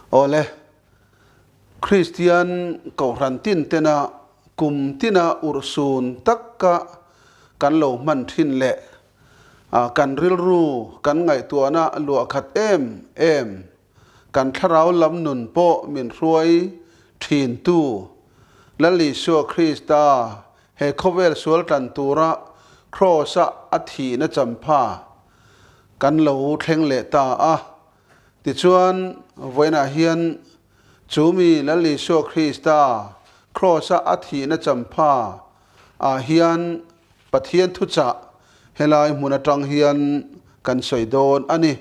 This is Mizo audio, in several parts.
Awle, Kristian Kohhran tin tena kum tina urhsun taka kan lo hman thin leh kan rilru kan ngaihtuahna luah khat em em, kan thlarau lam nun pawh min hruai thin tu Lal Isua Krista he khawvel sual tan tura Kraws-a a thihna champha kan lo thleng leh ta a. Tichuan, vawiinah hian chu mi Lal Isua Krista Kraws-a a thihna champha ah hian Pathian thuchah helai hmun atang hian kan sawi dawn a ni.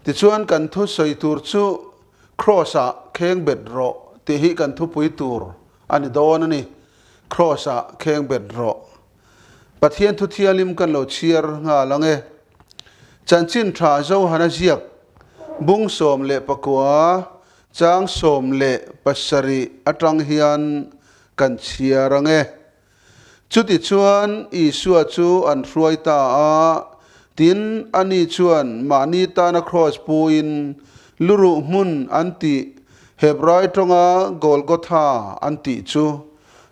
Tichuan, kan thu sawi tur chu Kraws-ah kheng bet rawh tih hi kan thupui tur a ni dawn a ni. Kraws-ah kheng bet rawh. Pathian thu thialim kan lo chhiar nghal ang e. Chanchin tha Johana ziak bung 19 chang 17 atang hian kan chhiar ang e. Chutichuan Isua chu an hruai ta a, tin, ani chuan mahni tana kraws puin luruh hmun an tih Hebrai tawnga Golgotha an tih chu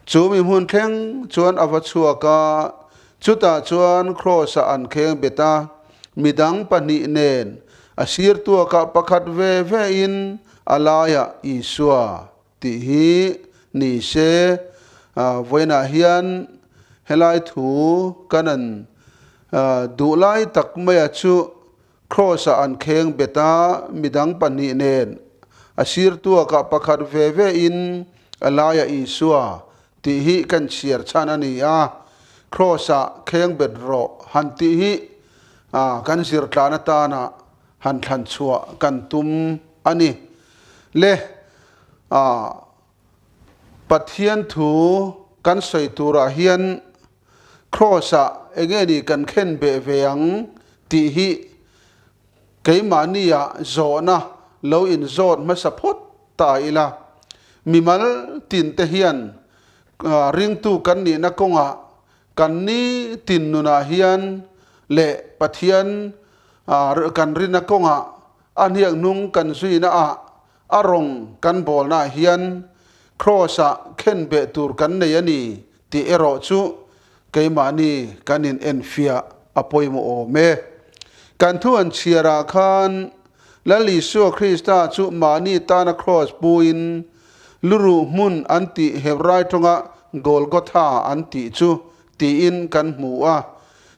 Chu mi hmun thleng chuan a va chhuak a, chutah chuan Kraws-ah an kheng bet a, midang pahnih nen a sir tuakah pakhat ve ve in a laiah Isua tih hi ni se. Vawiinah hian helai thu kan an duh lai tak maia chu Kraws-ah an kheng bet a, midang pahnih nen a sir tuakah pakhat ve ve in a laiah Isua tih hi kan chhiar chhan a ni a, Kraws-ah kheng bet rawh han tih hi kan zirtlan atana han thlan chhuah kan tum a ni. Le, Pathian thu kan sawi turah hian Kraws-ah enge ni kan khen beh ve ang tih hi keimahnia zawhna lo inzawt hmasa phawt ta ila. Mimal tinte hian ringtu kan nihna kawngah kan ni tin nunah hian leh Pathian kan rinna kawngah a hniak hnung kan zuina ah a rawng kan bawlnaah hian Kraws-ah khen beh tur kan nei a ni tih erawh chu keimahni kan in enfiah a pawimawh awm e. Kan thu an chhiarah khan Lal Isua Krista chu mahni tana Kraws puin luruh hmun an tih Hebrai tawnga Golgotha an tih chu tiin kan hmu a.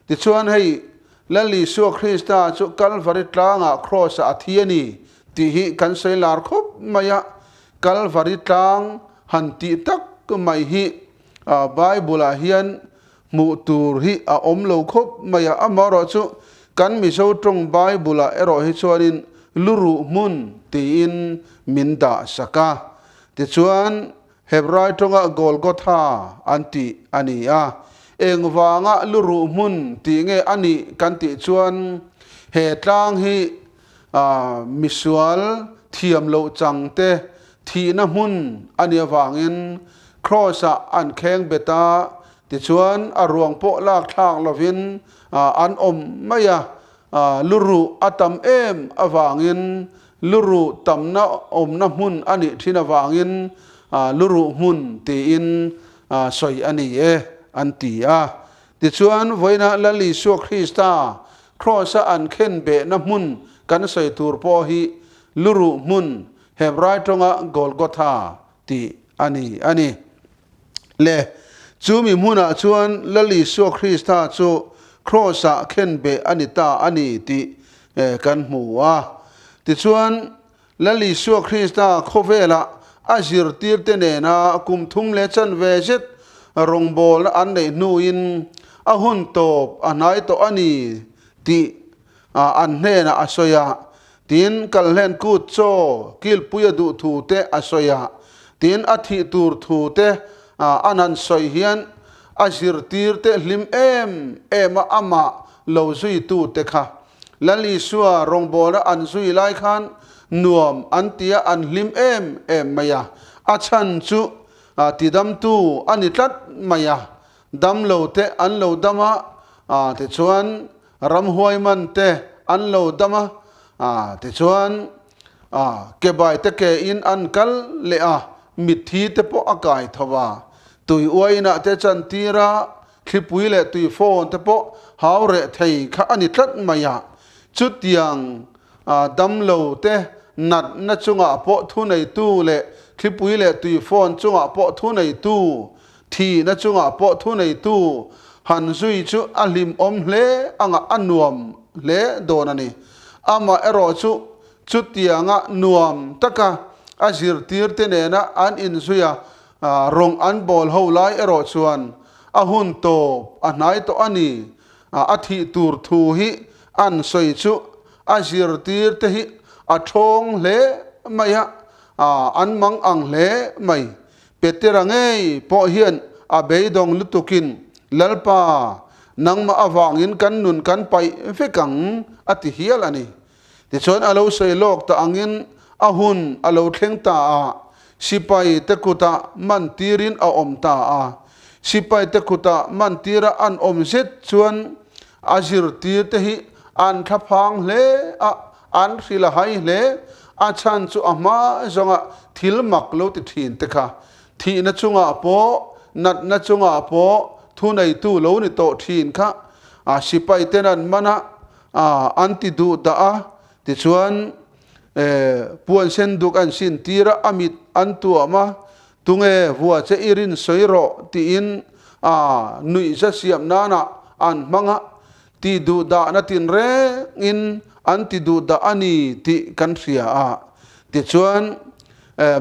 Tichuan hei Lal Isua Krista chu Kalvari tlangah Kraws-ah a thi a ni Tih hi kan sawi lar khawp mai a, Kalvari tlang han tih tak mai hi Bible-ah hian hmuh tur hi a awm lo khawp mai a, amaherawhchu kan Mizo tawng Bible-ah erawh hi chuanin luruh hmun tiin min dah sak a. Tichuan, Hebrai tawnga Golgotha an tih a ni a, engvanga luruh hmun tih nge a nih kan tih chuan he tlang hi misual thiam loh chang te thihna hmun a nih avangin Kraws-ah an kheng bet a, tichuan a ruang pawh lak thlak lovin an awm mai a, luruh a tam em avangin luruh tamna awmna hmun a nih thin avangin luruh hmun tiin sawi a ni e an ti a. Tichuan vawiinah Lal Isua Krista Kraws-a an khen behna hmun kan sawi tur pawh hi luruh hmun, Hebrai tawnga Golgotha tih a ni a ni. Le, chu mi hmunah chuan Lal Isua Krista chu Kraws-ah khen beh a ni ta a ni tih kan hmu a. Tichuan, Lal Isua Krista khawvela a zirtirte nena kum thum leh chanve zet rawngbawlna an neih hnuin a hun tawp a hnai tawh a ni tih an hnenah a sawi a. Tin, kalhlen kut chaw kilpui a duh thu te a sawi a. Tin, a thih tur thu te an han sawi hian a zirtirte hlim em em a amah lo zuitute kha Lal Isua rawngbawlna an zui lai khan nuam an ti a, an hlim em em mai a. A chhan chu tidamtu a ni tlat mai a, dam lo te an lo dam a, tichuan ramhuai man te an lo dam a, tichuan. Ke bai te ke in an kal leh a, mitthi te pawh a kai tho a. Tui uainah te chantir a, thlipui leh tui fawn te pawh hau reh thei kha a ni tlat mai a. Chutiang damlo te natna chungah pawh thuneitu leh thlipui leh tui fawn chungah pawh thuneitu, thihna chungah pawh thuneitu han zui chu a hlimawm hle anga a nuam hle dawn a ni. Amaherawh chu Chutianga nuam taka a zirtirte nena an inzui a, rawng an bawl ho lai erawh chuan a hun tawp a hnai tawh a ni. A thih tur thu hi an sawi chu a zirtirte hi a thawng hle mai a, an mang ang hle mai. Petera ngei pawh hian a beidawng lutukin, Lalpa, nangmah avangin kan nun kan paih vek ang, a ti hial a ni. Tichuan a lo sawi lawk ta angin a hun a lo thleng ta a, sipai te kutah man tirin a awm ta a. Sipai te kutah man tira an awm zet chuan a zirtir te hi an thlaphang hle a, an hrilh a hai hle. A chhan chu a hma zawnga thil mak lo ti thin te kha thihna chungah pawh, natna chungah pawh thuneitu lo ni tawh thin kha sipai ten an man a, A, an ti duh dah a, tichuan puan sen duk an sin tir a, a mit an tuam a, tunge vua che i rin sawi rawh tiin a nuih za siam nana an hmang a, ti duh dahna tinrengin an ti duh dah a ni tih kan hria a, tichuan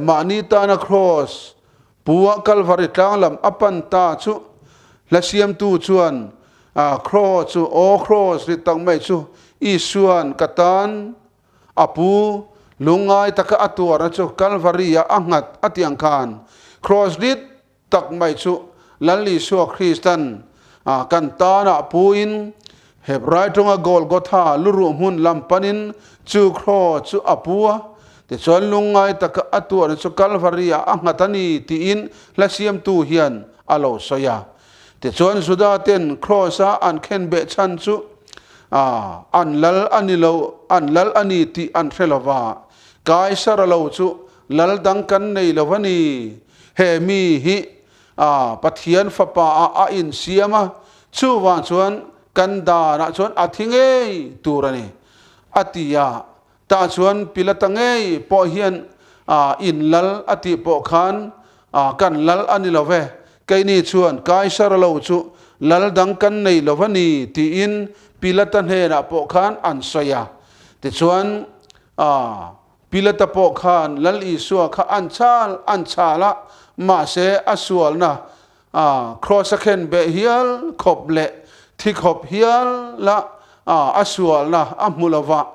mahni tana kraws Pu-a Kalvari tlang lam a pan ta chu hla siamtu chuan Kraws chu, aw kraws ri tak mai chu Isua'n ka tan a pu lungngai taka a tuarna chu Kalvari-ah a nghat a tih ang khan kraws rit tak mai chu Lal Isua Krista'n kan tanah puin Hebrai tawnga Golgotha luruh hmun lam panin chu kraws chu a pu a, tichuan lungngai taka a tuahna chu Kalvari-ah a nghat a ni tiin hla siamtu hian a lo sawi a. Tichuan Juda ten kraws-a an khenbeh chhan chu an lal a ni lo, an lal a ni tih an hre lo va, Kaisara lo chu lal dang kan nei lo a ni, he mi hi A, Pathian Fapa ah a insiam a, chuvang chuan kan danah chuan a thi ngei tur a ni, a ti a. Tah chuan Pilata ngei pawh hian a, in lal a tih pawh khan, a, kan lal a ni lo ve, keini chuan Kaisara lo chu lal dang kan nei lo va ni, tiin Pilata hnenah pawh khan an sawi a. Tichuan, a, Pilata pawh khan Lal Isua kha an chal an chal a, mahse a sualna a kraws a khen beh hial khawp leh thi khawp hial la a sualna a hmu lo va,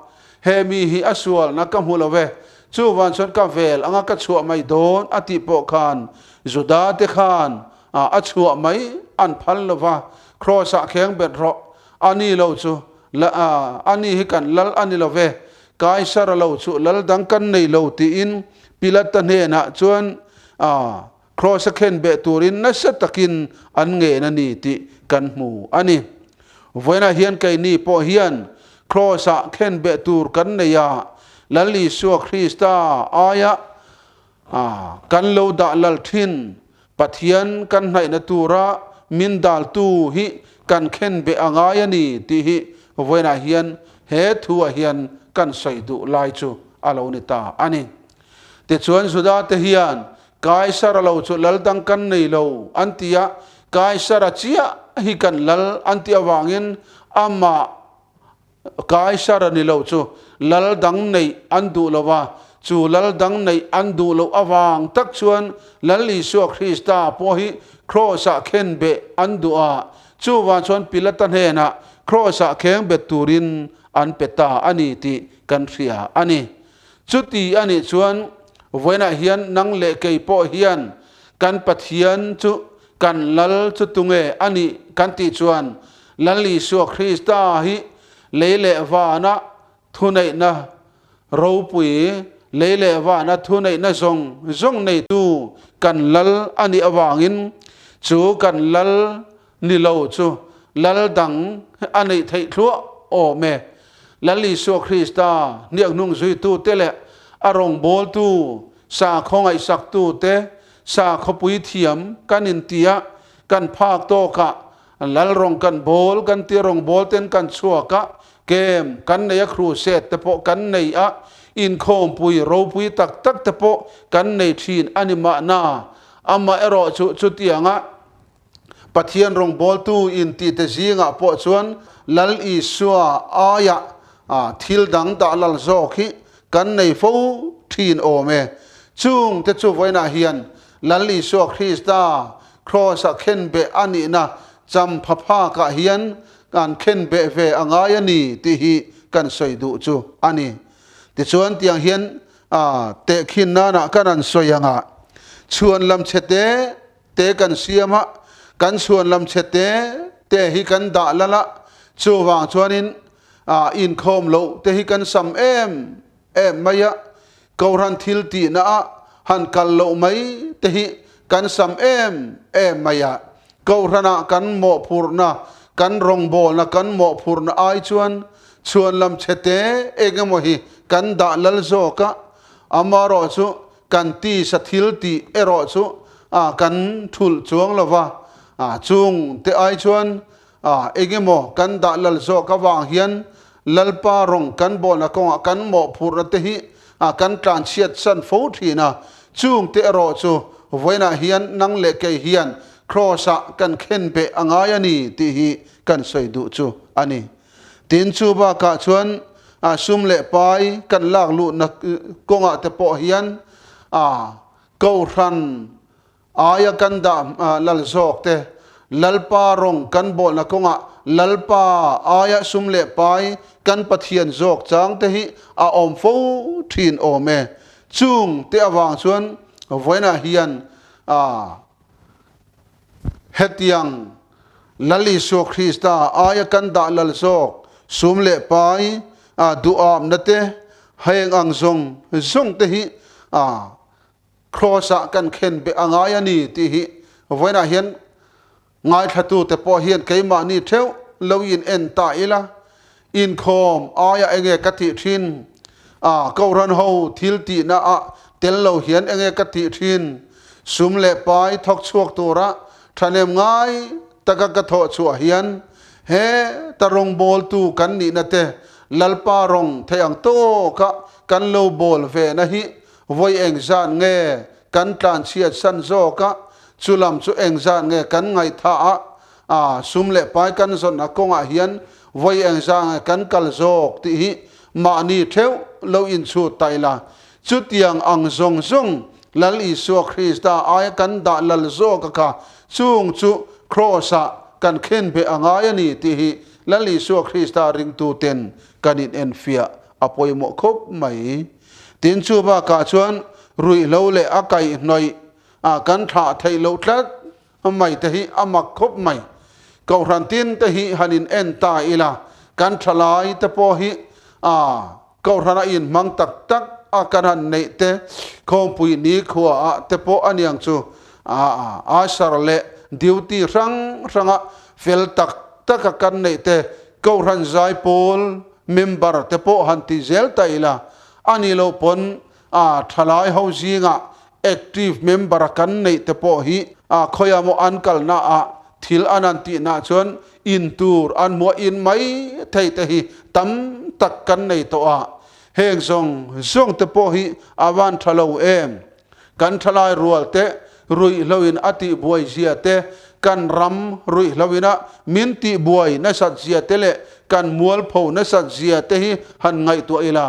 he mi hi a sualna ka hmu lo ve, chuvan chuan ka vel anga ka chhuah mai dawn a tih pawh khan Juda te khan a chhuah mai an phal lo va, kraws ah kheng bet rawh, a ni lo chu a ni hi kan lal a ni lo ve, Kaisara lo chu lal dang kan nei lo tiin Pilata hnenah chuan kraws a khen beh turin nasa takin an ngen a ni tih kan hmu a ni. Vawiinah hian keini pawh hian kraws-ah khen beh tur kan nei a, Lal Isua Krista aia kan lo dah lal thin Pathian kan hnaihna tura min daltu hi kan khen beh a ngai a ni tih hi vawiinah hian he thuah hian kan sawi duh lai chu a lo ni ta a ni. Tichuan Juda te hian Kaisara lo chu lal dang kan nei lo an ti a, Kaisara chiah hi kan lal an tih avangin amah Kaisara ni lo chu lal dang neih an duh lo va, chu lal dang neih an duh loh avang tak chuan Lal Isua Krista pawh hi kraws-ah khen beh an duh a, chuvang chuan Pilata hnenah kraws-ah kheng bet turin an pe ta a ni tih kan hria a ni. Chuti a nih chuan vawiinah hian nang leh kei pawh hian kan Pathian chu Kan Lal chu tunge a nih kan tih chuan Lal Isua Krista hi lei leh vana thuneihna ropui, lei leh vana thuneihna zawng zawng neitu kan Lal a nih avangin chu kan Lal ni lo chu Lal dang a neih theih thluah awm e. Lal Isua Krista hniakhnung zuitute leh A rawngbawltu, sakhaw ngaihsaktute, sakhaw puithiam kan inti a, kan phak tawkah lal rawng kan bawl kan ti rawngbâwl ten kan chhuak a, kem kan nei a, crusade te pawh kan nei a, inkhawmpui ropui tak tak te pawh kan nei thin a ni mahna. Amaherawhchu chutianga Pathian rawngbawltu intihte zingah pawh chuan Lal Isua aia thil dang dah lal zawk hi kan nei fo thin awm e. Chungte chu vawiinah hian Lal Isua Krista Kraws-a khenbeh a nihna champha phakah hian kan khenbeh ve a ngai a ni tih hi kan sawi duh chu a ni. Tichuan tiang hian tehkhin nanah kan han sawi ang a, chhuan lam chhe te te kan siam a, kan chhuan lam chhe te te hi kan dah lal a, chuvang chuanin inkhawm loh te hi kan sam em em mai a, Kohhran thil tihna ah han kal loh mai te hi kan sam em em mai a, Kohhranah kan mawhphurhna, kan rawngbawlna kan mawhphurhna ai chuan chhuan lam chhe te eng emaw hi kan dah lal zawk a, amaherawh chu kan tisa thil tih erawh chu kan thulh chuang lo va, chung te ai chuan eng emaw kan dah lal zawk avang hian Lalpa rawng kan bawlna kawngah kan mawhphurhna te hi kan tlanchhiat san fo thin a, chung te erawh chu vawiinah hian nang leh kei hian Kraws-ah kan khen beh a ngai a ni tih hi kan sawi duh chu a ni. Tin, chu bakah chuan sum leh pai kan lak luhna kawngah te pawh hian Kohhran aia kan dah lal zawk te, Lalpa rawng kan bawlna kawngah Lalpa aia sum leh pai kan Pathian zawk chang te hi a awm fo thin awm e. Chung te avang chuan vawiinah hian hetiang Lal Isua Krista aia kan dah lal zawk sum leh pai duhawmna te heng ang zawng zawng te hi Kraws-ah kan khen beh a ngai a ni tih hi vawiinah hian ngaithlatute pawh hian keimahni theuh lo in en ta ila, inkhawm aia enge ka tih thin, a Kohhran ho thil tihna ah tel lo hian enge ka tih thin, sum leh pai thawk chhuak tura thahnem ngai taka ka thawh chhuah hian he ta rawngbawltu kan nihna te Lalpa rawng thei ang tawka kan lo bawl ve na hi Vawi engzat nge kan tlanchhiat san zawk a, chu lam chu engzat nge kan ngaihthah a, a sum leh pai kan zawnna kawngah hian vawi engzat nge kan kal zawk tih hi mahni theuh lo inchhut ta ila. Chutiang ang zawng zawng Lal Isua Krista aia kan dah lal zawk a kha, chung chu Kraws-ah kan khenbeh a ngai a ni tih hi Lal Isua Krista ringtuten kan inenfiah a pawimawh khawp mai. Tin, chu bakah chuan ruihhlo leh a kaihhnawih ah kan thlah theih loh tlat mai te hi a mak khawp mai. Kohhran tin te hi han in en ta ila, kan thalai te pawh hi a kohhran a inhmang tak tak a kan han neih te khawmpui nikhua ah te pawh a niang chu a usher leh duty hrang hranga fel tak tak a kan neih te kohhran zaipawl Member te pawh han ti zel ta ila, a nih loh pawn a thalai ho zingah active member a kan neih te pawh hi a khawiah maw an kalna ah thil an han tihna chuan in tur an hmuah in mai thei te hi tam tak kan nei tawh a, heng zawng zawng te pawh hi a van tha lo em? Kan thalai rual te ruihhlo in a tihbuai zia te, kan ram ruihhlo in a min tihbuai nasat zia te leh kan mualpho nasat zia te hi han ngaihtuah ila,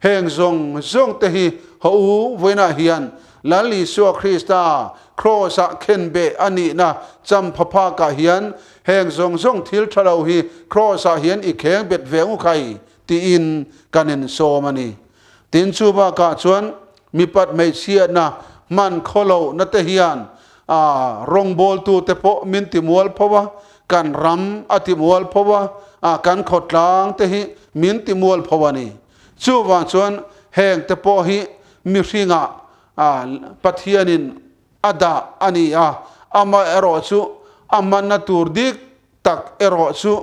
heng zawng zawng te hi haw u vawiinah hian Lal Isua Krista Kraws-ah khenbeh a nihna champha phakah hian heng zawng zawng thil tha lo hi Kraws-ah hian i kheng bet ve ngu khai tiin kan insawm a ni. Tin, chu bakah chuan Mipat hmeichhiatna hman khaw loh na te hian a rawngbawltu te pawh min ti mual pho a, kan ram a ti mual pho a, a kan khawtlang te hi min ti mual pho a ni. Chuvang chuan heng te pawh hi mihringah a Pathianin a dah a ni a, amaherawh chu a hmanna tur dik tak erawh chu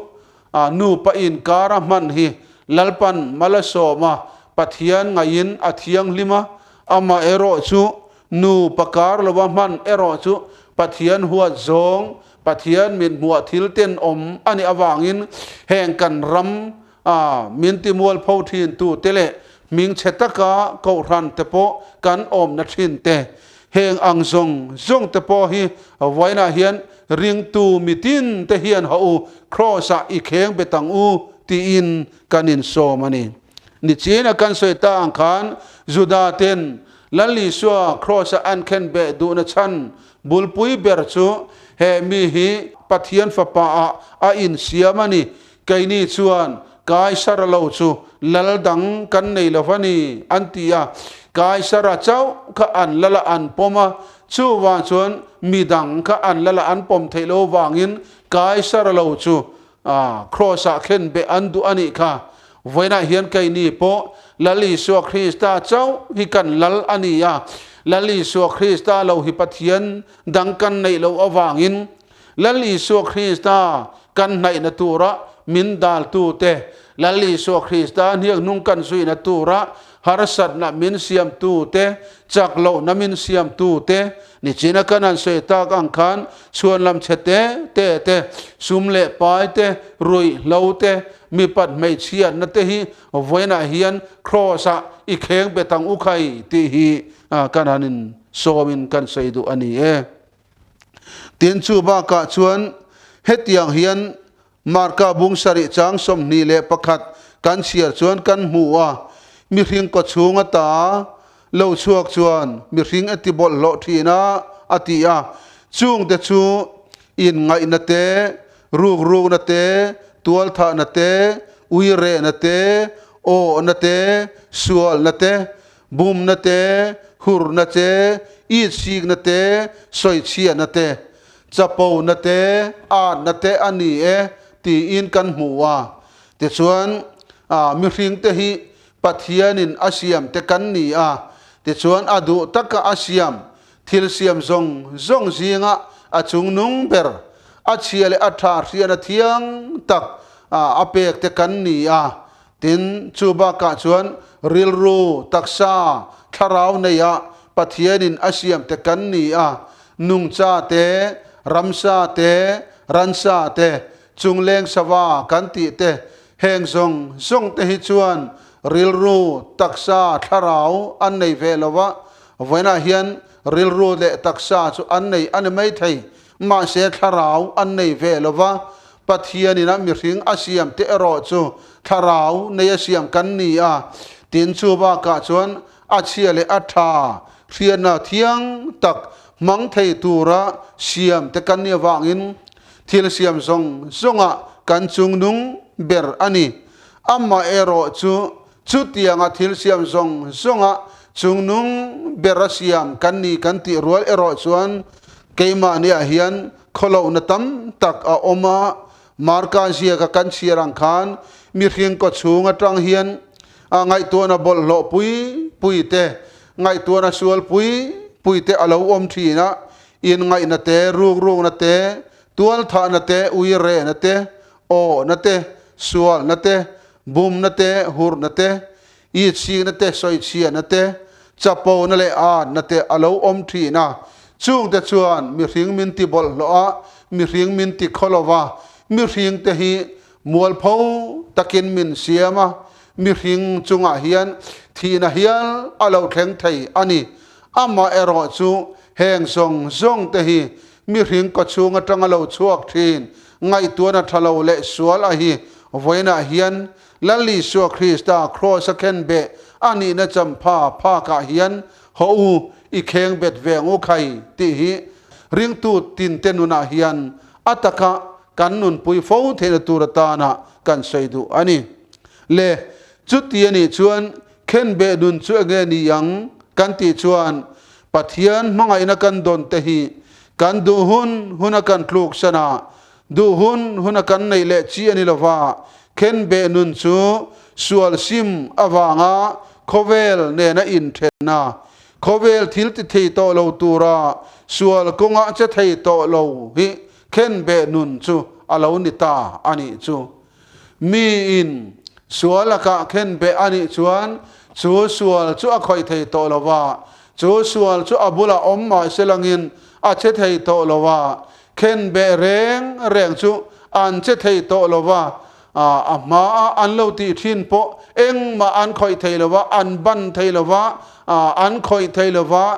nupa inkara hman hi Lalpan mal a sawm a, Pathian ngaihin a thianghlim a, amaherawhchu nupa kar lova hman erawh chu Pathian huat zawng, Pathian mit hmuah thil tenawm a nih avangin heng kan ram a min timualpho thin tute leh hmingchhe taka kohhran te pawh kan awmna thin te, heng ang zawng zawng te pawh hi vawiinah hian ringtu mitin te hian haw u, Kraws-ah i kheng bet ang u tiin kan insawm a ni. Nichina kan sawi ta ang khan Juda ten Lal Isua Kraws-a an khen beh duhna chhan bulpui ber chu he mi hi Pathian Fapa ah a insiam a ni. Keini chuan Kaisara lo chu lal dang kan nei lo va ni, an ti a. Kaisara chauh kha an lal a an pawm a, chuvang chuan mi dang kha an lal a an pawm theih lo vangin Kaisara lo chu Kraws-ah khen beh an duh a nih kha. Vawiinah hian keini pawh Lal Isua Krista chauh hi kan lal a ni a, Lal Isua Krista lo hi Pathian dang kan neih loh avangin Lal Isua Krista kan hnaihna tura min daltute, Lal Isua Krista hniakhnung kan zuihna tura harsatna min siamtute, chak lohna min siamtute, nichina kan han sawi tak ang khan chhuanlam chhe te te te, sum leh pai te, ruihhlo te, mipat hmeichhiatna te hi vawiinah hian Kraws-ah i kheng bet ang u khai tih hi kan han insawmin kan sawi duh a ni e. Tin, chu bakah chuan hetiang hian Marka bung sarih chang 21 kan chhiar chuan kan hmu a, Mihring kawchhung ata lo chhuak chuan mihring a ti bawlhhlawh thin a, a ti a. Chungte chu inngaihna te, rukrukna te, tualthahna te, uirehna te, awhna te, sualna te, Bumna te, hurna te, itsikna te, sawichhiahna te, chapona te, atna te a ni e tiin kan hmu a. Tichuan, mihringte hi Pathianin a siamte kan ni a, tichuan a duh taka a siam thil siam zawng zawng zinga a chungnung ber, a chhia leh a tha hriatna thiang tak a pekte kan ni a. Tin, chu bakah chuan rilru, taksa, thlarau neia Pathianin a siamte kan ni a, nungcha te, ramsa te, ransa te, chungleng sava kan tih te, heng zawng zawng te hi chuan rilru, taksa, thlarau an nei ve lo va, vawiinah hian rilru leh taksa chu an nei a ni maithei, mahse thlarau an nei ve lo va, Pathianin a mihring a siam te erawh chu thlarau nei a siam kan ni a, tin chu bakah chuan a chhia leh a tha hriatna thiang tak hmang thei tura siam te kan nih avangin thil siam zawng zawngah kan chungnung ber a ni. Amah erawh chu chutianga thil siam zawng zawnga chungnung ber a siam kan ni kan tih rual erawh chuan keimahniah hian Khawlohna tam tak a awm a, Marka ziaka kan chhiar ang khan mihring kawchhung atang hian a ngaihtuahna bawlhhlawh pui pui te, ngaihtuahna sual pui pui te a lo awm thin a, inngaihna te, rukrukna te, tualthahna te, uirehna te, awhna te, sualna te, bumna te, hurna te, Itsikna te, sawichhiahna te, chapona leh atna te a lo awm thin a. Chungte chuan mihring min ti bawlhhlawh a, mihring min ti khaw lo va, mihringte hi mualpho takin min siam a, mihring chungah hian thihna hial a lo thleng thei a ni. Amaherawh chu heng zawng zawngte hi mihring kawchhung atanga lo chhuak thin ngaihtuahna tha lo leh sual a hi vawiinah hian Lal Isua Krista Kraws a khen beh a nihna champha phakah hian haw u, i kheng bet ve ang u khai tih hi ringtu tinte nunah hian a taka kan nunpui fo theihna tur atana kan sawi duh a ni. Le, chuti a nih chuan khen beh nun chu enge ni ang kan tih chuan Pathian hmangaihna kan dawn te hi kan duh hun huna kan tluksan a, Duh hun huna kan neih leh chi a ni lo va, khenbeh nun chu sual sim avanga khawvel nena inthenna, khawvel thil ti thei tawh lo tura sual kawngah che thei tawh lo hi khenbeh nun chu a lo ni ta a nih chu. Miin sual lakah khenbeh a nih chuan Chu sual chu a khawih thei tawh lo va, chu sual chu a bulah awm mah se langin a che thei tawh lo va, khen beh reng reng chu an che thei tawh lo va, a hmaa an lo tih thin pawh engmah an khawih thei lo va, an ban thei lo va, an khawih thei lo va,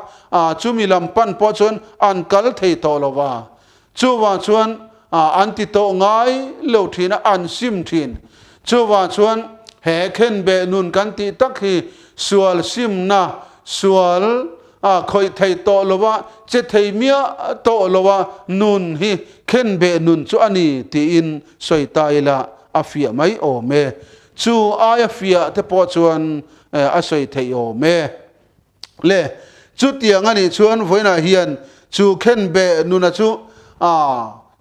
chumi lam pan pawh chuan an kal thei tawh lo va. Chuvang chuan an ti tawh ngai lo thin a, an sim thin. Chuvang chuan he khenbeh nun kan tih tak hi sual simna, sual khawih thei tawh lo a, che thei miah tawh lo a nun hi khenbeh nun chu a ni tiin sawi ta ila a fiah mai awm e. Chu aia fiah te pawh chuan a sawi theih awm e. Le, chutiang a nih chuan vawiinah hian chu khenbeh nuna chu a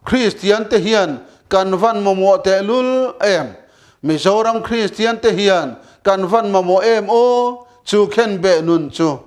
Kristian te hian kan van mamawh tehlul em? Mizoram Kristian te hian kan van mamawh em aw chu khenbeh nun chu?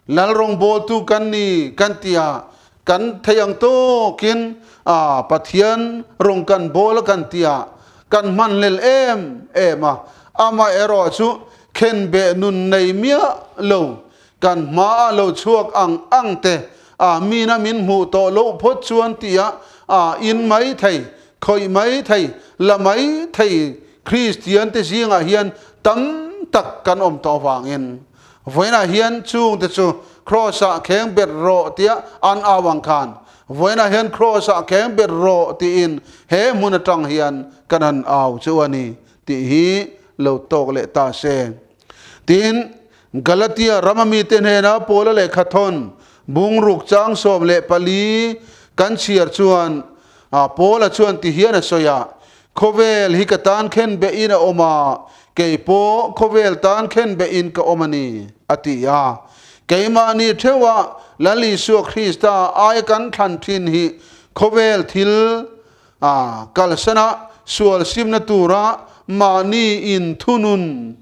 Lal rawngbawltu kan ni kan ti a, kan thei ang tawkin a Pathian rawng kan bawl a kan ti a, kan hmanhlel em em a, amaherawh chu Khenbeh nun nei miah lo, kan hmaah lo chhuak ang ang te, a mina min hmuh tawh loh phawt chuan tia a in mai thei, khawih mai thei, la mai thei Kristian te zingah hian tam tak kan awm tawh avangin vawiinah hian chungte chu Kraws-ah kheng bet rawh tia an au ang khan vawiinah hian Kraws-ah kheng bet rawh tiin he hmun atang hian kan han au chu a ni. Tih hi lo tawk leh ta se. Tin, Galatia rama mite hnena Paula lehkha thawn bungruk chang 14 kan chhiar chuan Paula chuan ti hian a sawi a, Khawvel hi ka tan khen behin a awm a, kei pawh khawvel tan khen behin ka awm a ni, a ti a. Keimahni theuha Lal Isua Krista aia kan thlan thin hi khawvel thil A kalsana sual simna tura mahni inthunun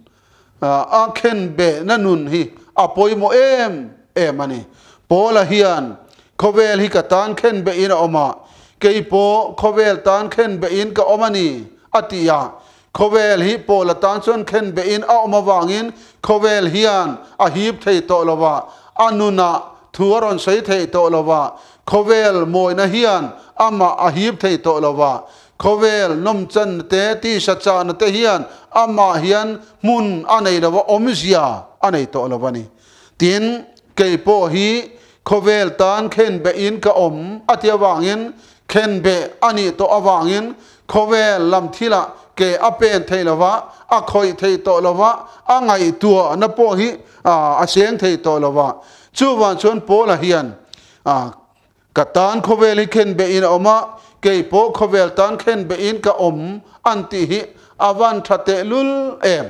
a khen behna nun hi a pawimawh em em a ni. Paula hian, Khawvel hi ka tan khen behin a awm a, kei pawh khawvel tan khen behin ka awm a ni, a ti a. Khawvel hi Paula tan chuan khen behin a awm avangin khawvel hian a hip thei tawh lo va, a nunah thu a rawn sawi thei tawh lo va, Khawvel mawina hian amah a hip thei tawh lo va, khawvel nawmchanna te, tisa chahna te hian amah hian hmun a nei lo va, awmzia a nei tawh lo a ni. Tin, kei pawh hi khawvel tan khenbehin ka awm a ti avangin, khenbeh a nih tawh avangin khawvel lam thilah ke a pen thei lo va, a khawih thei tawh lo va, a ngaihtuahna pawh hi a seng thei tawh lo va. Chuvang chuan Paula hian a, Ka tan khawvel hi khen behin a awm a, kei pawh khawvel tan khen behin ka awm an tih hi a van tha tehlul em?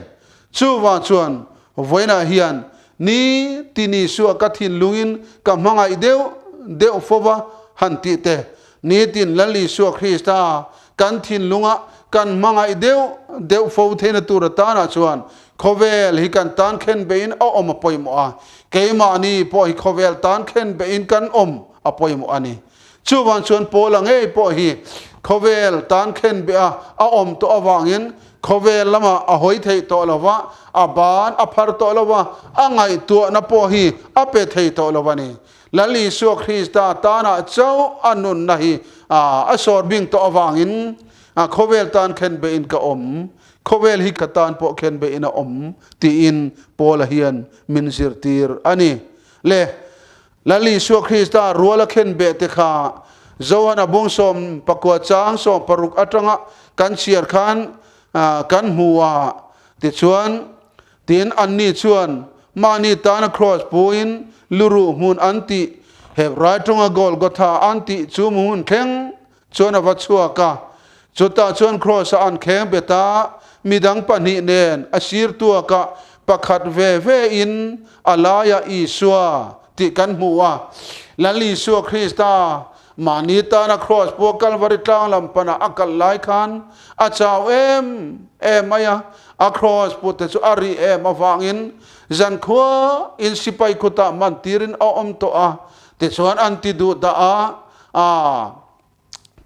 Chuvang chuan vawiinah hian ni tini suah ka thinlungin ka hmangaih deuh deuh fo va han tih te, nitin Lal Isua Krista kan thinlunga kan hmangaih deuh deuh fo theihna tur atanah chuan Khawvel hi kan tan khen behin a awm a pawimawh a, keimahni pawh hi khawvel tan khen behin kan awm a pawimawh a ni. Chuvang chuan Paula ngei pawh hi khawvel tan khen beh a a awm tawh avangin khawvel lamah a hawi theih tawh lo va, a ban a phar tawh lo va, a ngaihtuahna pawh hi a pe thei tawh lo a ni. Lal Isua Krista tanah chauh a nunna hi a sawr bing tawh avangin khawvel tan khen behin ka awm Khawvel hi ka tan pawh khen behin a awm tiin Paula hian min zirtir a ni. Le, Lal Isua Krista ruala khen beh te kha Johana bung 19 chang 16 atanga kan chhiar khan kan hmu a, tichuan, tin anni chuan mahni tana kraws puin luruh hmun an tih, Hebrai tawnga Golgotha an tih chu hmun thleng Chuan a va chhuak a, chutah chuan Kraws-a an kheng bet a, midang pahnih nen a sir tuak a, pakhat ve ve in a laiah Isua tih kan hmu a. Lal Isua Krista mahni tana Kraws pawh Kalvari tlang lam panah a kalh lai khan a chau em em mai a, a Kraws pute chu a rih em avangin zankhua in sipai khutah man tirin a awm tawh a, tichuan an ti duh dah a, A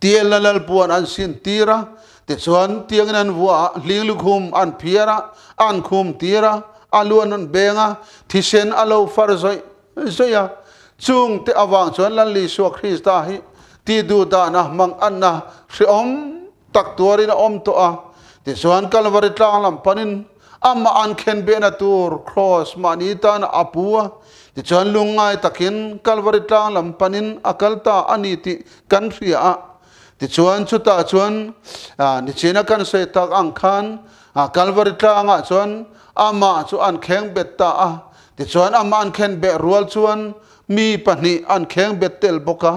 tialna lalpuan an sin tir a, tichuan tiangin an vuah a, hling lukhum an phiar a, an khum tir a, a lu an rawn beng a, thisen a lo far zawih zawih a. Chungte avang chuan Lal Isua Krista hi tih duh dana hmang anna hrehawm tak tuarin a awm tawh a. Tichuan Kalvari tlang lam panin amah an khen behna tur Kraws mahni tana a pu a. Tichuan lungngai takin Kalvari tlang lam panin a kal ta a ni tih kan hria a. Tichuan chutah chuan nichina kan sawi tak ang khan Kalvari tlangah chuan amah chu an kheng bet ta a. Tichuan amah an khen beh rual chuan mi pahnih an kheng bet tel bawk a.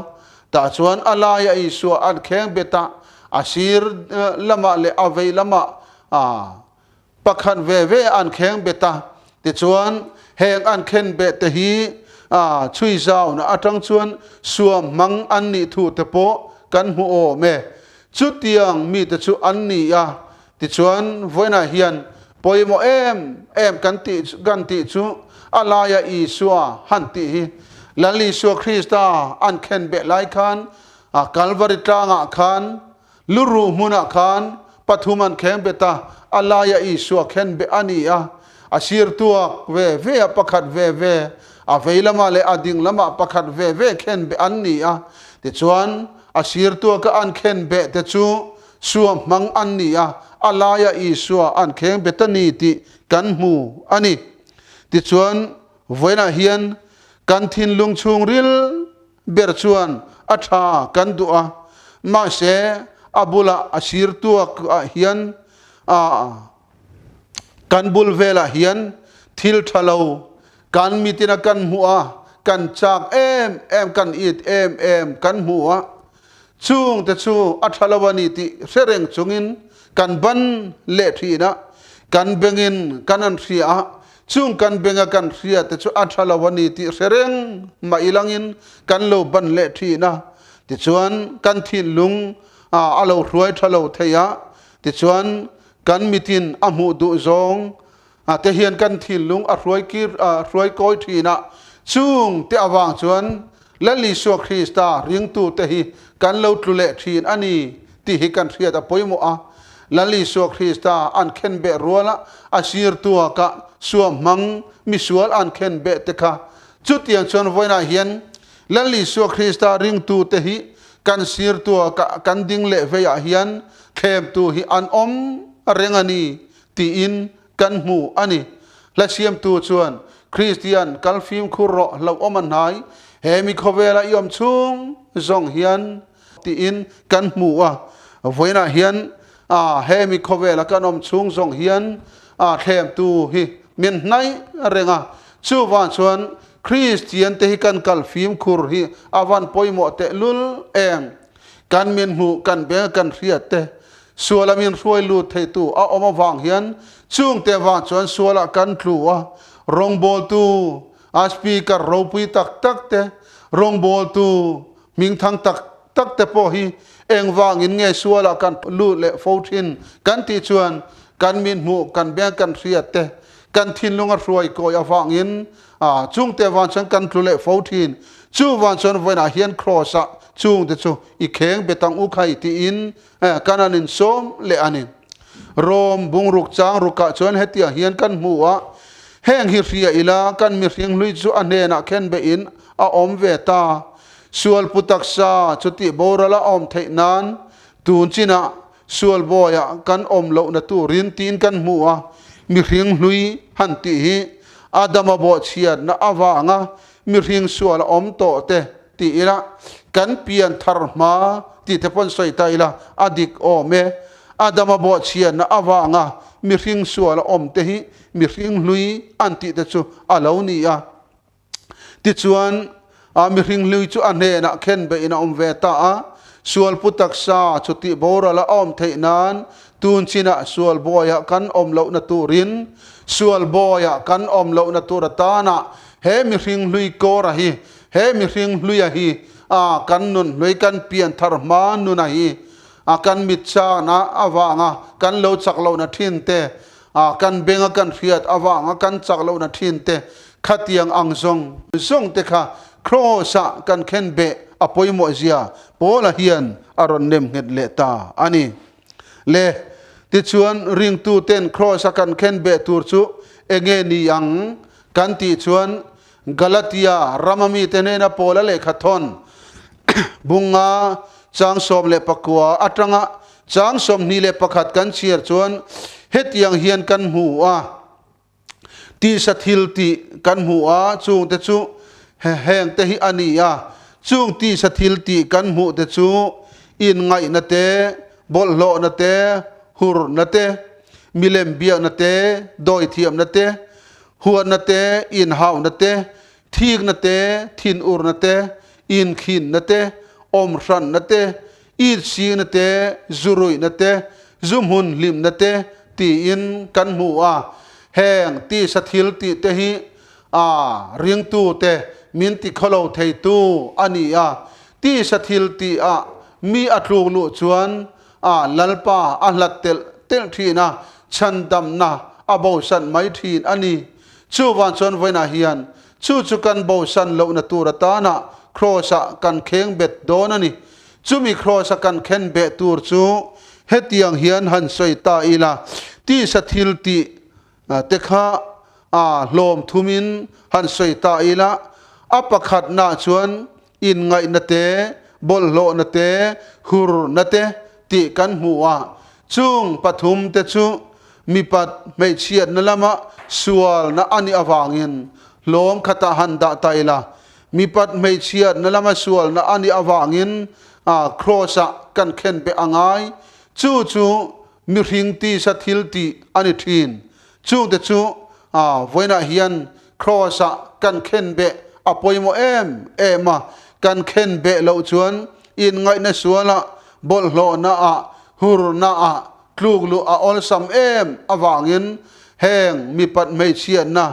Tah chuan a laia Isua an kheng bet a, a sir lamah leh a vei lamah Pakhat ve ve an kheng bet a, tichuan heng an khen beh te hi chhui zauna atang chuan suam hmang an nih thu te pawh kan hmu awm e. Chutiang mite chu an ni a, tichuan vawiinah hian pawimawh em em kan tih kan tih chu a laia Isua han tih hi. Lal Isua Krista an khen beh lai khan Kalvari tlangah khan Luruh hmunah khan pathum an kheng bet a, a laia Isua khen beh a ni a, a sir tuak ve ve a pakhat ve ve, a vei lamah leh a ding lamah pakhat ve ve khen beh an ni a. Tichuan, a sir tuaka an khen beh te chu sua hmang an ni a, a laia Isua an kheng bet a ni tih kan hmu a ni. Tichuan, vawiinah hian kan thinlung chhungril ber chuan a tha kan duh a, mahse a bulah a sir tuak ah hian a kan bul velah hian thil tha lo kan mitin a kan hmuh a, kan chak em em, kan it em em kan hmu a, chung te chu a tha lo a ni tih hre reng chungin kan ban leh thin a, kan bengin kan an hria a, Chung kan benga kan hria te chu a tha lo a ni tih hre reng mah ilangin kan lo ban leh thin a. Tichuan kan thinlung a lo hruai tha lo thei a, tichuan kan mitin a hmuh duh zawng te hian kan thinlung a hruai kir hruai kawi thin a. Chung te avang chuan Lal Isua Krista ringtute hi kan lo tlu leh thin a ni tih hi kan hriat a pawimawh a. Lal Isua Krista an khenbeh ruala a sir tuaka suam hmang misual an khenbeh te kha chutiang chuan vawiinah hian Lal Isua Krista ringtute hi kan sir tuaka kan ding leh veiah hian thlemtu hi an awm reng a ni tiin kan hmu a ni. Hla siamtu chuan, Kristian, kal fimkhur rawh, hlauhawm a hnai, he mi khawvela i awm chhung zawng hian, tiin kan hmu a. Vawiinah hian he mi khawvela kan awm chhung zawng hian thlemtu hi min hnaih reng a. Chuvang chuan Kristian te hi kan kal fimkhur hi a van pawimawh tehlul em? Kan min hmuh, kan beng, kan hriat te Suala min hruai lut theitu a awm avang hian chungte vang chuan sualah kan tlu a, rawngbawltu a speaker ropui tak tak te, rawngbawltu hmingthang tak tak te pawh hi engvangin nge sualah kan lut leh fo thin kan tih chuan kan min hmuh, kan beng kan hriat te, kan thinlung a hruai kawi avangin chungte vang chuan kan tlu leh fo thin. Chuvang chuan vawiinah hian Kraws-ah chungte chu i kheng bet ang u khai tiin Kan an insawm leh a ni. Rom bungruk chang rukah chuan hetiang hian kan hmu a, heng hi hria ila kan mihring hlui chu a hnenah khen behin a awm ve ta. Sual pu taksa chutih boral a awm theih nan tun chinah sual bawiah kan awm lohna turin tiin kan hmu a, mihring hlui han tih hi Adama bawhchhiatna avanga mihring sual a awm tawh te ti ila, kan pian thar hma tih te pawn sawi ta ila, a dik awm e. Adama bawhchhiatna avanga mihring sual a awm te hi mihring hlui an tih te chu a lo ni a. Tichuan, a mihring hlui chu a hnenah khen behin a awm ve ta a, sual pu taksa chutih boral a awm theih nan tun chinah sual bawiah kan awm lohna turin sual bawiah kan awm lohna tur atana he mihring hlui kawra hi He mihring hluia hi a kan nun hlui kan pian thar hma nuna hi a kan mit chakna avanga kan lo chak lohna thin te, a kan benga kan hriat avanga kan chak lohna thin te, khatiang ang zawng zawng te kha Kraws-ah kan khen beh a pawimawh zia Paula hian a rawn nem nghet leh ta a ni. Le, tichuan ringtu ten Kraws-a kan khen beh tur chu enge ni ang kan tih chuan Galatia rama mite hnena Paula lehkha thawn bunga chang 19 atanga chang 21 kan chhiar chuan hetiang hian kan hmu a. Tisa thil tih kan hmu a, chungte chu hengte hi a ni a. Chung tisa thil tih kan hmuhte chu inngaihna te, bawlhhlawhna te, hurna te, milem biakna te, dawithiamna te, huatna te, inhauna te, thikna te, thinurna te, inkhinna te, awmhranna te, Itsikna te, zuruihna te, zu hmun hlimna te tiin kan hmu a. Heng tisa thil tih te hi a ringtute min tikhawlo theitu a ni a. Tisa thil tih ah mi a tluk luh chuan a Lalpa a hlat telh telh thin a, chhandamna a bosan mai thin a ni. Chuvang chuan vawiinah hian Chu chu kan bosan lohna tur atana Kraws-ah kan kheng bet dawn a ni. Chumi Kraws-a kan khen beh tur chu hetiang hian han sawi ta ila, tisa thil tih te kha a hlawm thumin han sawi ta ila, a pakhatnaah chuan inngaihna te, bawlhhlawhna te, hurna te tih kan hmu a. Chung pathum te chu mipat hmeichhiatna lama sualna a nih avangin hlawm khatah han dah ta ila, mipat hmeichhiatna lama sualna a nih avangin Kraws-ah kan khen beh a ngai. Chu chu mihring tisa thil tih a ni thin. Chungte chu vawiinah hian Kraws-ah kan khen beh a pawimawh em em a, kan khen beh loh chuan inngaihna sualah, bawlhhlawhnaah, hurnaah tluk luh a awlsam em avangin heng mipat hmeichhiatna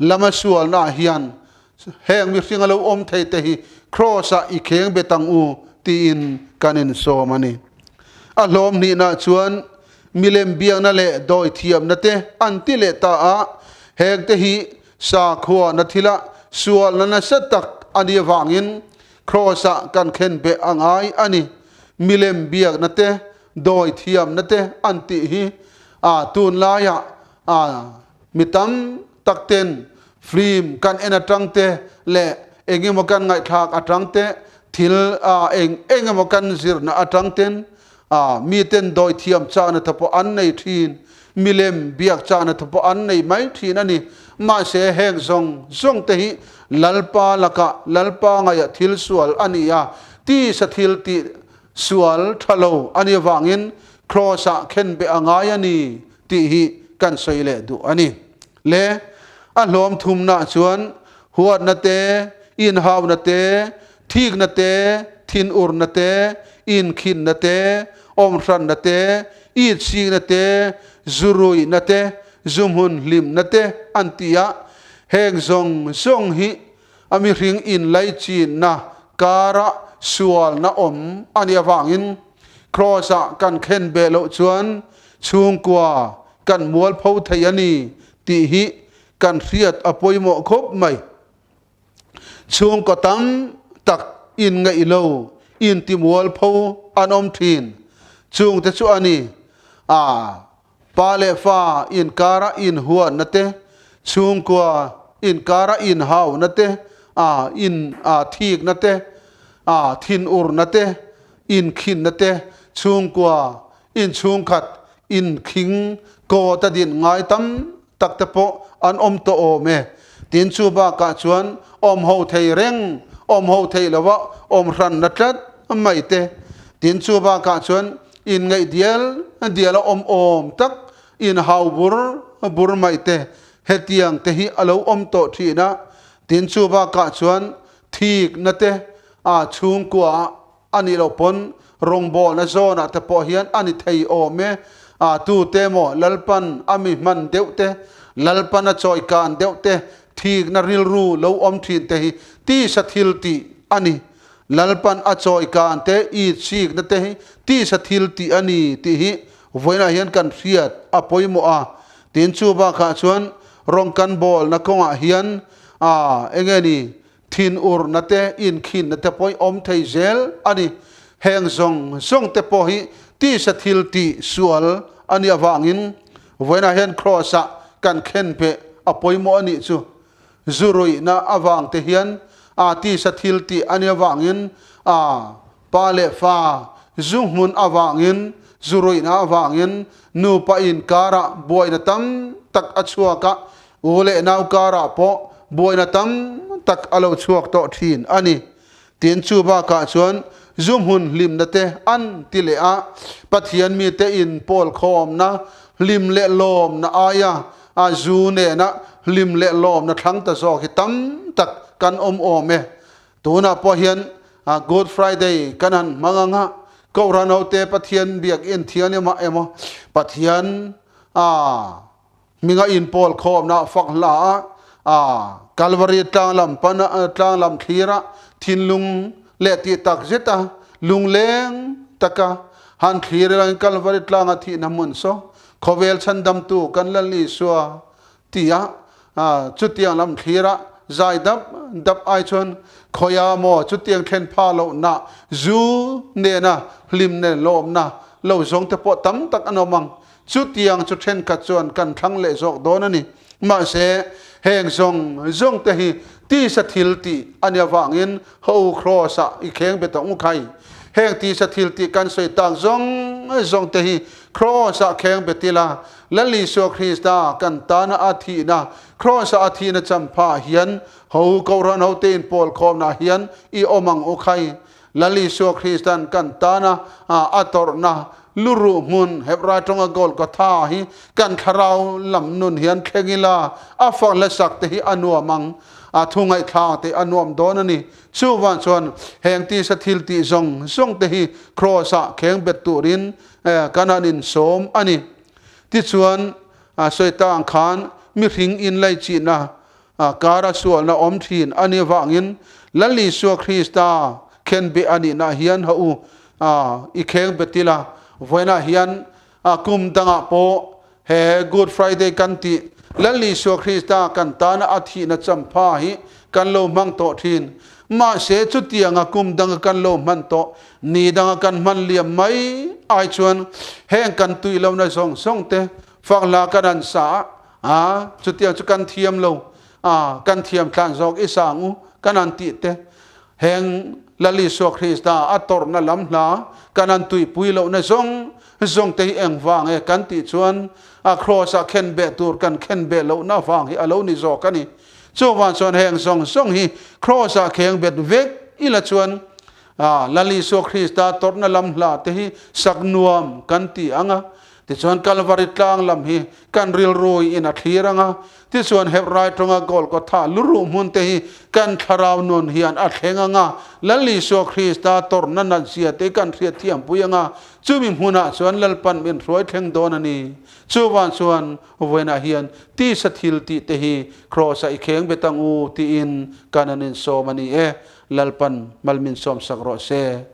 lama sualnaah hian heng mihring a lo awm thei te hi Kraws-ah i kheng bet ang u tiin kan insawm a ni. A hlawm hnihnaah chuan milem biakna leh dawithiamna te an ti leh ta a, heng te hi sakhuana thila sualna nasa tak a nih avangin Kraws-ah kan khen beh a ngai a ni. Milem biakna te, dawithiamna te an tih hi a tunlaiah a mi tam tak ten film kan en atang te leh eng emaw kan ngaihthlak atang te thil a eng eng emaw kan zirna atang ten a mi ten dawithiam chahna te pawh an nei thin, milem biak chahna te pawh an nei mai thin a ni. Mahse heng zawng zawng te hi Lalpa lakah Lalpa ngaihah thil sual a ni a, tisa thil tih sual tha lo a nih avangin Kraws-ah khen beh a ngai a ni tih hi kan sawi leh duh a ni. Le a hlawm thumnaah chuan huatna te, inhauna te, thikna te, thinurna te, inkhinna te, awmhranna te, itsikna te, zuruihna te, zuhmun hlimna te an ti a, heng zawng zawng hi a mihring inlaichinna kara sualna awm a nih avangin Kraws-ah kan khen beh loh chuan chhungkua kan mualpho thei a ni tih hi kan hriat a pawimawh khawp mai. Chhungkaw tam tak inngaih lo, intimualpho an awm thin. Chungte chu a ni, a pa leh fa inkara inhuatna te, chhungkua inkara inhauna te, a in a thikna te, a thinurna te, inkhinna te, chhungkua inchhungkhat inkhing kawt a din ngai tam tak te pawh an awm tawh awm e. Tin chu bakah chuan awm ho thei reng, awm ho thei lova awm hranna tlat mai te. Tin chu bakah chuan inngaih dial dial a awm awm tak, inhau bur bur mai te. Hetiang te hi a lo awm tawh thin a. Tin chu bakah chuan thikna te a chhungkua ah A nih loh pawn rawngbawlna zawnah te pawh hian a ni thei awm e. A tute maw Lalpan a mi hman deuh te, Lalpan a chawi kan deuh te, thikna rilru lo awm thin te hi tisa thil tih a ni. Lalpan a chawi kan te, itsikna te hi tisa thil tih a ni tih hi vawiinah hian kan hriat a pawimawh a. Tin chu bakah chuan rawng kan bawlna kawngah hian a enge ni Thinurna te, inkhinna te pawh hi awm thei zel a ni. Heng zawng zawng te pawh hi tisa thil tih sual a nih avangin vawiinah hian Kraws-ah kan khen peh a pawimawh a nih chu. Zu ruihna avang te hian a tisa thil tih a nih avangin a pa leh fa zu hmun avangin zu ruihna avangin nupa inkarah buaina tam tak a chhuak a, u leh nau karah pawh buaina tam tak a lo chhuak tawh thin a ni. Tin, chu bakah chuan zu hmun hlimna te an ti leh a, Pathian mite inpawl khawmna hlim leh lawmna aia a zu nena hlim leh lawmna thlang ta zawk hi tam tak kan awm awm e. Tunah pawh hian Good Friday kan han hmang ang a, Kohhran hote Pathian biakinn thian emaw emaw Pathian a Hminga inpawl khawmna fak hla a, a Kalvari tlang lam pan a, tlang lam thlir a, thinlung leh tih tak zet a, lungleng taka han thlir ila Kalvari tlanga thihna hmun saw khawvel chhandamtu kan Lal Isua ti a, chutiang lam thlir a zai dap dap ai chuan khawiah maw chutiang thlen pha lohna zu nena hlim nen lawmna lo zawng te pawh tam tak an awm ang. Chutiang chu thenkhat chuan kan thlang leh zawk dawn a ni. Mahse, heng zawng zawng te hi tisa thil tih a nih avangin ho Kraws-ah i kheng be tawh ngu khai. Heng tisa thil tih kan sawi tak zawng zawng te hi Kraws-ah kheng be tila Lal Isua Krista kan tana a thihna, Kraws-ah a thihna champha hian ho Kohhran hote inpawl khawmna hian i awm ang u khai. Lal Isua Krista'n kan tana a tawrhna luruh hmun Hebrai tawnga Golgotha hi kan thlarau lam nun hian thleng ila, a fak hlasak te hi a nuam ang, a thu ngaihthlak te a nuam dawn a ni. Chuvang chuan heng tisa thil tih zawng zawng te hi Kraws-ah kheng bet turin kan han insawm a ni. Tichuan, sawi ta ang khan mihring inlaichihna A kara sualna awm thin a nih avangin Lal Isua Krista khenbeh a nihna hian ha u i kheng bet ila. Vawiinah hian kum dangah pawh he Good Friday kan tih Lal Isua Krista kan tana a thihna champha hi kan lo hmang tawh thin. Mahse chutianga kum danga kan lo hman tawh ni danga kan hman liam mai ai chuan heng kan tui lohna zawng zawng te fak hla kan han sa a, A, chutiang chu kan thiam lo, a, kan thiam tlan zawk i sang u, kan han tih te, heng Lal Isua Krista a tawrhna lam hla kan han tuipui lohna zawng zawng te hi engvang e kan tih chuan a kraws-ah khen beh tur kan khen beh lohna vang hi a lo ni zawk a ni. Chuvang chuan heng zawng zawng hi kraws-ah kheng bet vek ila chuan a, Lal Isua Krista tawrhna lam hla te hi sak nuam kan ti ang a, Tichuan Kalvari tlang lam hi kan rilrui in a thlir ang a, tichuan Hebrai tawnga Golgotha luruh hmun te hi kan thlarau nun hian a thleng ang a, Lal Isua Krista tawrhna natzia te kan hriat thiampui ang a, chumi hmunah chuan Lalpan min hruai thleng dawn a ni. Chuvang chuan vawiinah hian tisa thil tih te hi Kraws-ah i kheng bet ang u tiin kan an insawm a ni e. Lalpan mal min sawmsak rawh se.